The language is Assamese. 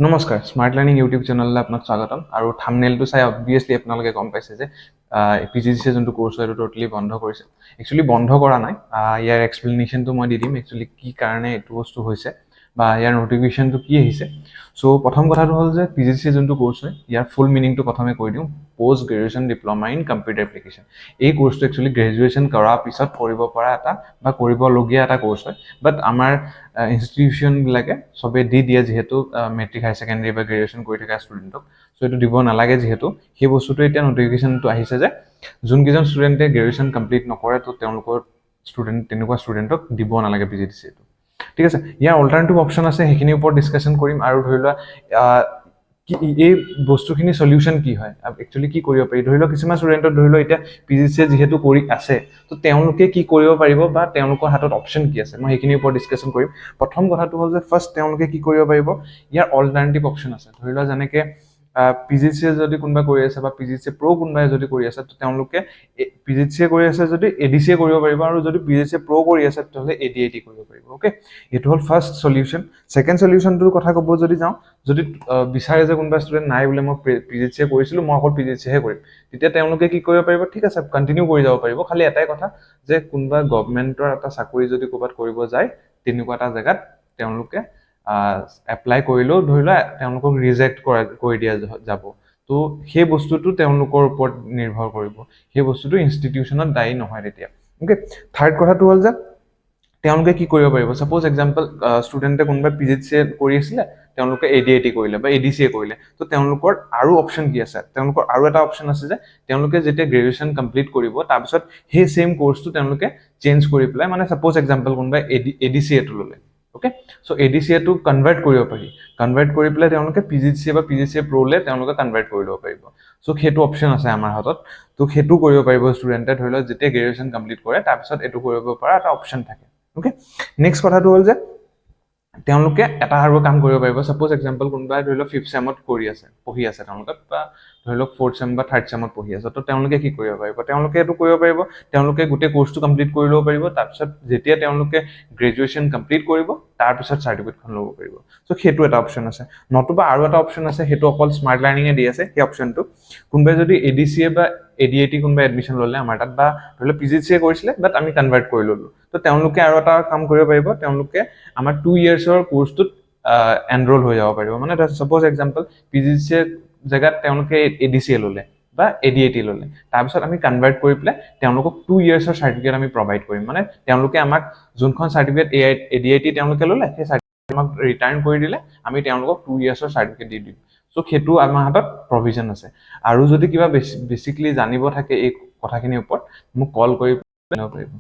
নমস্কাৰ, স্মাৰ্ট লাৰ্ণিং ইউটিউব চেনেললৈ আপোনাক স্বাগতম। আৰু থামনেলটো চাই অবভিয়াছলি আপোনালোকে গম পাইছে যে পিজিডিচিএ যোনটো কোৰ্চ হয়, এইটো ট'টেলি বন্ধ কৰিছে। একচুৱেলি বন্ধ কৰা নাই। ইয়াৰ এক্সপ্লেনেশ্যনটো মই দি দিম, একচুৱেলি কি কাৰণে এইটো বস্তু হৈছে বা ইয়াৰ নটিফিকেশ্যনটো কি আহিছে। চ' প্ৰথম কথাটো হ'ল যে পিজিডিচিএ যোনটো কোৰ্চ হয়, ইয়াৰ ফুল মিনিংটো প্ৰথমে কৈ দিওঁ, Post Graduation Diploma in Computer Application। এই কোৰ্চটো একচুৱেলি গ্ৰেজুৱেশ্যন কৰাৰ পিছত কৰিব পৰা এটা বা কৰিবলগীয়া এটা কোৰ্চ হয়। বাট আমাৰ ইনষ্টিটিউশ্যনবিলাকে চবেই দি দিয়ে, যিহেতু মেট্ৰিক, হায়াৰ ছেকেণ্ডেৰী বা গ্ৰেজুৱেশ্যন কৰি থকা ষ্টুডেণ্টক। চ' এইটো দিব নালাগে যিহেতু, সেই বস্তুটো এতিয়া নটিফিকেশ্যনটো আহিছে যে যোনকেইজন ষ্টুডেণ্টে গ্ৰেজুৱেশ্যন কমপ্লিট নকৰে, তো তেওঁলোকৰ ষ্টুডেণ্ট, তেনেকুৱা ষ্টুডেণ্টক দিব নালাগে পিজিডিচিএটো। ঠিক আছে, ইয়াৰ অল্টাৰনেটিভ অপশ্যন আছে, সেইখিনিৰ ওপৰত ডিছকাশ্যন কৰিম। আৰু ধৰি লোৱা কি এই বস্তুখিনি চলিউশ্যন কি হয়, একচুৱেলি কি কৰিব পাৰি। ধৰি লওক কিছুমান ষ্টুডেণ্টক, ধৰি লওক এতিয়া পিজিডিচিএ যিহেতু কৰি আছে, তো তেওঁলোকে কি কৰিব পাৰিব বা তেওঁলোকৰ হাতত অপশ্যন কি আছে, মই সেইখিনিৰ ওপৰত ডিছকাশ্যন কৰিম। প্ৰথম কথাটো হ'ল যে ফাৰ্ষ্ট তেওঁলোকে কি কৰিব পাৰিব? ইয়াৰ অল্টাৰনেটিভ অপশ্যন আছে। ধৰি লোৱা যেনেকৈ পিজিডিচিএ যদি কোনোবাই কৰি আছে বা পিজিডিচিএ প্ৰ' কোনোবাই যদি কৰি আছে, তো তেওঁলোকে পিজিডিচিএ কৰি আছে যদি এডিচিএ কৰিব পাৰিব আৰু যদি পিজিডিচিএ প্ৰ' কৰি আছে, তেতিয়াহ'লে এডিআইটি কৰিব পাৰিব। অ'কে, এইটো হ'ল ফাৰ্ষ্ট চলিউশ্যন। ছেকেণ্ড চলিউশ্যনটোৰ কথা ক'ব যদি যাওঁ, যদি বিচাৰে যে কোনোবা ষ্টুডেণ্ট নাই বোলে, মই পিজিডিচিএ কৰিছিলোঁ, মই অকল পিজিডিচিএহে কৰিম, তেতিয়া তেওঁলোকে কি কৰিব পাৰিব? ঠিক আছে, কণ্টিনিউ কৰি যাব পাৰিব। খালি এটাই কথা যে কোনোবা গভমেণ্টৰ এটা চাকৰি যদি ক'ৰবাত কৰিব যায়, তেনেকুৱা এটা জেগাত তেওঁলোকে এপ্লাই কৰিলেও ধৰি লোৱা তেওঁলোকক ৰিজেক্ট কৰি দিয়া যাব। তো সেই বস্তুটো তেওঁলোকৰ ওপৰত নিৰ্ভৰ কৰিব, সেই বস্তুটো ইনষ্টিটিউশ্যনত দায়ী নহয় তেতিয়া। অ'কে, থাৰ্ড কথাটো হ'ল যে তেওঁলোকে কি কৰিব পাৰিব? ছাপ'জ এক্সাম্পল, ষ্টুডেণ্টে কোনোবাই পিজিডিচিএ কৰি আছিলে, তেওঁলোকে এডিআইটি কৰিলে বা এডিচিএ কৰিলে, তো তেওঁলোকৰ আৰু অপশ্যন কি আছে? তেওঁলোকৰ আৰু এটা অপশ্যন আছে যে তেওঁলোকে যেতিয়া গ্ৰেজুৱেশ্যন কমপ্লিট কৰিব, তাৰপিছত সেই ছেইম কৰ্চটো তেওঁলোকে চেঞ্জ কৰি পেলাই, মানে ছাপ'জ এক্সাম্পল কোনোবাই এডিচিএটো ল'লে, অ'কে, চ' এডিচিএটো কনভাৰ্ট কৰিব পাৰি। কনভাৰ্ট কৰি পেলাই তেওঁলোকে পিজিডিচিএ বা পিজিডিচিএ প্ৰ'লে তেওঁলোকে কনভাৰ্ট কৰি ল'ব পাৰিব। চ' সেইটো অপশ্যন আছে আমাৰ হাতত। ত' সেইটো কৰিব পাৰিব ষ্টুডেণ্টে। ধৰি লওক যেতিয়া গ্ৰেজুৱেশ্যন কমপ্লিট কৰে, তাৰপিছত এইটো কৰিব পৰা এটা অপশ্যন থাকে। অ'কে, নেক্সট কথাটো হ'ল যে তেওঁলোকে এটা আৰু কাম কৰিব পাৰিব। ছাপ'জ এক্সাম্পল, কোনোবাই ধৰি লওক ফিফ্থ চেমত কৰি আছে, পঢ়ি আছে তেওঁলোকে, বা ধৰি লওক ফ'ৰ্থ চেম বা থাৰ্ড চেমত পঢ়ি আছে, তো তেওঁলোকে কি কৰিব পাৰিব? তেওঁলোকে এইটো কৰিব পাৰিব, তেওঁলোকে গোটেই কৰ্চটো কমপ্লিট কৰি ল'ব পাৰিব। তাৰপিছত যেতিয়া তেওঁলোকে গ্ৰেজুৱেশ্যন কমপ্লিট কৰিব, তাৰপিছত চাৰ্টিফিকেটখন ল'ব পাৰিব। চ' সেইটো এটা অপশ্যন আছে। নতুবা আৰু এটা অপশ্যন আছে, সেইটো অকল স্মাৰ্ট লাৰ্ণিঙে দি আছে সেই অপশ্যনটো। কোনোবাই যদি এডিচিএ বা এডিআইটি কোনোবাই এডমিশ্যন ল'লে আমাৰ তাত, বা ধৰি লওক পিজিডিচিএ কৰিছিলে, বাট আমি কনভাৰ্ট কৰি ল'লোঁ, তো তেওঁলোকে আৰু এটা কাম কৰিব পাৰিব। তেওঁলোকে আমাৰ 2 ইয়েৰ্ছৰ কৰ্চটোত এনৰোল হৈ যাব পাৰিব। মানে ছাপ'জ এক্সাম্পল, পিজিডিচিএ জেগাত তেওঁলোকে এডিচিএ ল'লে বা এডিআইটি ল'লে, তাৰপিছত আমি কনভাৰ্ট কৰি পেলাই তেওঁলোকক 2 ইয়েৰ্ছৰ চাৰ্টিফিকেট আমি প্ৰভাইড কৰিম। মানে তেওঁলোকে আমাক যোনখন চাৰ্টিফিকেট এ I ADIT তেওঁলোকে ল'লে, সেই চাৰ্টিফিকেট আমাক ৰিটাৰ্ণ কৰি দিলে আমি তেওঁলোকক 2 ইয়েৰ্ছৰ চাৰ্টিফিকেট দি দিম। চ' সেইটো আমাৰ হাতত প্ৰভিজন আছে। আৰু যদি কিবা বেছিকলি জানিব থাকে এই কথাখিনিৰ ওপৰত, মোক কল কৰি জানিব পাৰিব।